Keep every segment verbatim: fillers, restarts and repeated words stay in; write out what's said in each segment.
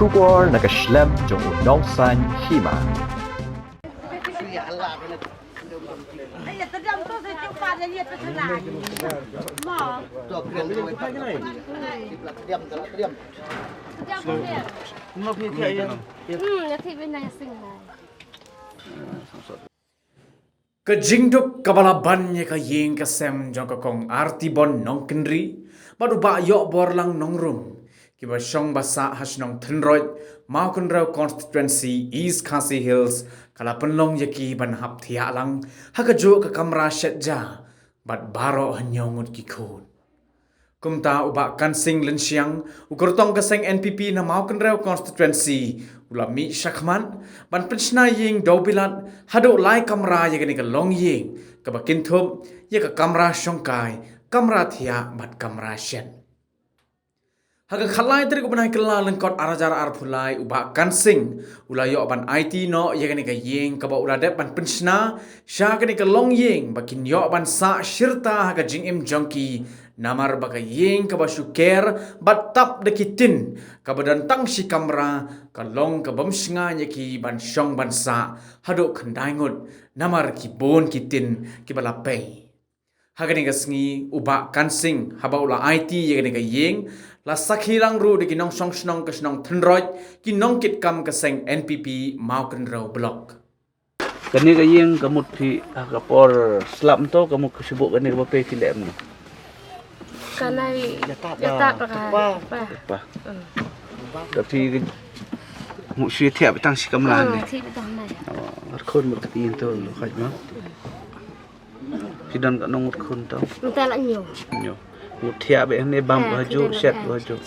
Khubor na ka shlem jong u nongsan hima. Ka jingduk kaba la ban ïa ka ïing ka sem jong ka Kong Artibon Nongkynrih bad u Bah Ïohborlang Nongrum, kiba shong ba sah ha shnong Thynroit, Mawkynrew Constituency, East Khasi Hills, ka la pynlong ïa ki ban hap thiah lang ha kajuh ka kamra shet ja bad baroh hynñiew ngut ki khun. Kumta u Bah Kansing Lynshiang, u kyrtong ka seng N P P na Mawkynrew Constituency, u la mih shakhmat ban pynshna ïing dewbilat haduh lai kamra ïa kane ka longïing, kaba kynthup ïa ka kamra shongkai, kamra thiah bad kamra shet. Ha ka khatlai tarik u bnai Kylla lyngkot ar hajar arphew lai, u Bah Kansing u la ïoh ban aiti noh ïa kane ka ïing kaba u la dep ban pynshna sha kane ka longïing ba kin ïoh ban sah shirta ha ka jingim jong ki, namar ba ka ïing kaba shu ker bad tap da ki tin, kaba don tang shi kamra, ka long ka bym shngaiñ ïa ki ban shong ban sah haduh khyndai ngut, namar ki bun ki tin kiba la pei. Ha kane ka sngi u Bah Kansing, haba u la aiti ïa kane ka ïing, la sakhi lang ruh da ki nongshong shnong ka shnong Thynroit, ki nongkitkam ka seng N P P Mawkynrew Block. Kane ka ïing ka mut phi ha ka por slap mynta, ka mut ka shu buh kane kaba pei phi leh mynne? Kane ïa tap da ka pa. Pa. Da phi mut shu thiah beit tang shi kamra ne? Thiah beit tang ne. Ar khun mut ka ïing to lo khaj ma. Phi don ka nong ngut khun to? Mynta la hynñiew. Hynñiew. Ngut thiah beit ne bam ko hajuh, shet ko hajuh.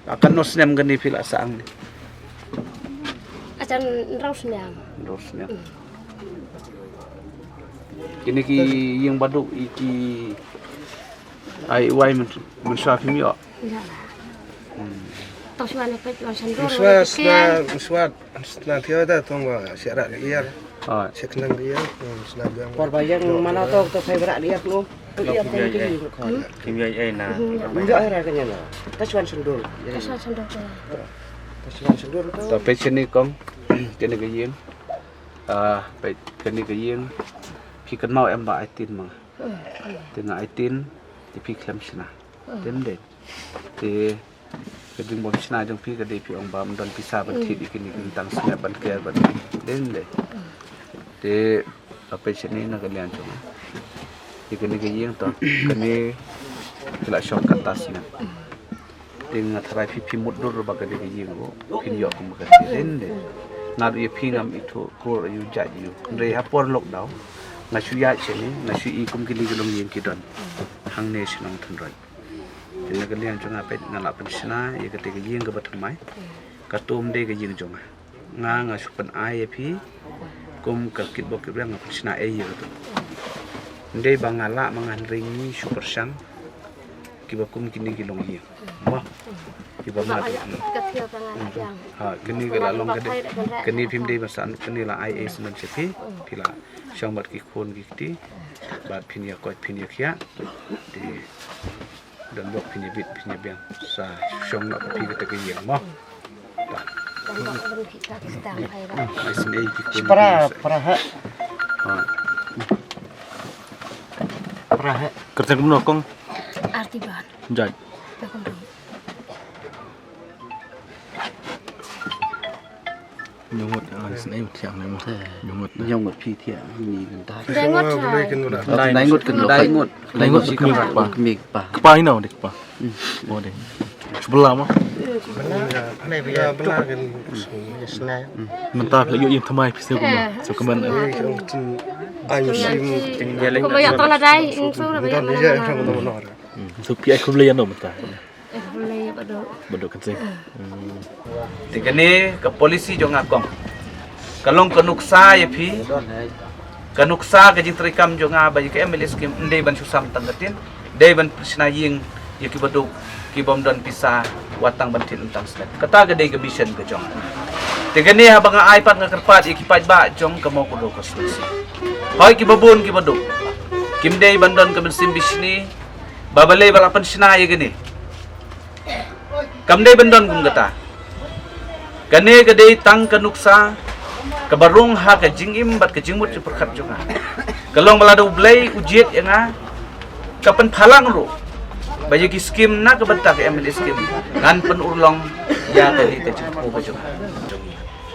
Ka katno snem kane phi la sah hangne? Acan hynriew snem. Hynriew snem. Kine ki ïing baduk i ki ai wai men men sha phim ïoh. Ïa. Tang shuwa ne peit wan shan dur. Shuwa sna shuwa sna thio da tong wa sha ra ïa. Sha khnang ïa. Sna biang. Por ba ïeng mano to to phai ra ïa no. Ïa phai ki. Kim ïa ai na. Ïa ai ra ka nya na. Ta shuwa shan dur. Ta shuwa shan dur. Ta shuwa shan dur to. Ta peit shane kong. Kane ka ïing. Ah, peit kane ka ïing. Phi kynmaw em ba ai tin ma nga. Te nga ai tin, te phi khlem shna. Te ym dei. Te ka jingbym shna jong phi ka dei phi ong ba ym don pisa ban thied ïa kine ki tang sngap ban ker ban dei ym dei. Te ka pei shane na ka liang jong nga. Ïa kane ka ïing to, kane ki la shong kata sngap. Te nga tharai phi phi mutdur ba ka dei ka ïing ruh phin ïoh kum ka dei dei. Nga ruh ïa phi ngam ithuh kur ïa u jait ïa u. Hynrei ha por lockdown nga shu ïaid shane, nga shu i kum kine ki longïing ki don hangne shnong Thynroit. Te na ka liang jong nga peit nga la pynshna ïa kata ka ïing kaba thymmai. Kato ym dei ka ïing jong nga. Nga nga shu pyn-ai ïa phi kum ka kitbok kitrwiang, nga pynshna ei ïa kato. Ym dei ba nga lah ma nga, hynrei ngi shu pyrshang kiba kum kine ki longïing. Mo. Kiba mat. Ha, kine ki la long ka dei. Kine phim dei ba san, kine la ai ei snem sha phi. Phi la shong bad ki khun ki kti. Bad phin ïa koit phin ïa khiah. Te don bok phin ïa bit phin ïa biang. Sa shong noh phi kata ka ïing mo. Para, para ha. Para ha. Kyrteng kumno kong? Artiban. Jait. Nyungut, ah, sini thiang ni mo. Nyungut. Nyungut phi thiang ni kan ta. Dai ngut. Dai ngut kan. Dai ngut. Dai ngut si kpa. Kpa. Kpa ino dei kpa. Oh dei. Sebelah mo. Bela kan. Mentah phi ïoh ïing thymmai phi sngewbha mo. So kmen. Ai mo si mo. Ko ba ïa to la dai, ing so la ba ïa. So phi ai khublei ïa no mentah. Baduk kan sing. Te kane ka policy jong nga kong. Ka long ka nuksa ïa phi. Ka nuksa ka jingtrei kam jong nga ba ïa ka M L A scheme ym dei ban shu sam tang ka tin. Dei ban pynshna ïing ïa ki baduk ki bym don pisa wat tang ban thied tang snem. Kata ka dei ka mission ka jong nga. Te kane haba nga ai pat nga kyrpad ïa ki paidbah jong ka Mawkynrew constituency. Hoi ki babun ki baduk. Kim dei ban don ka mynsiem bishni. Ba balei ba la pynshna ïa kane. Kam dei ban don kum kata. Kane ka dei tang ka nuksa kaba rung ha ka jingim bad ka jingmut jingpyrkhat jong nga. Ka long ba lada U Blei u jied ïa nga, ka pynpaw lang ruh ba ïa ki skim na ka bynta ka M L A skim ngan pynurlong ïa kane ka jingpyrkhat jong nga.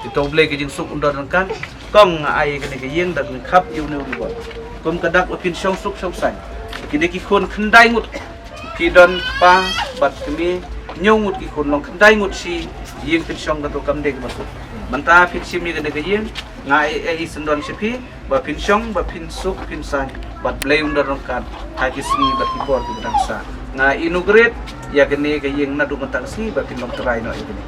Kita U Blei ka jingsuk un don ryngkat. Kong nga ai kane ka ïing da ka jingkhap ïa une u Blei. Kum ka dak ba phin shong suk shong saiñ. Kine ki khun khyndai ngut ki don kpa bad kmie, hynñiew ngut ki khun, long khyndai ngut shi ïing phin shong, kato kam dei kaba suk. Mynta phin shim ïa kane ka ïing, nga ai, ai syndon sha phi ba phin shong, ba phin suk phin saiñ bad Blei un don ryngkat ha ki sngi bad ki por kiba dang sah. Nga inaugurate ïa kane ka ïing naduh mynta ka sngi ba phin long trai noh ïa kane.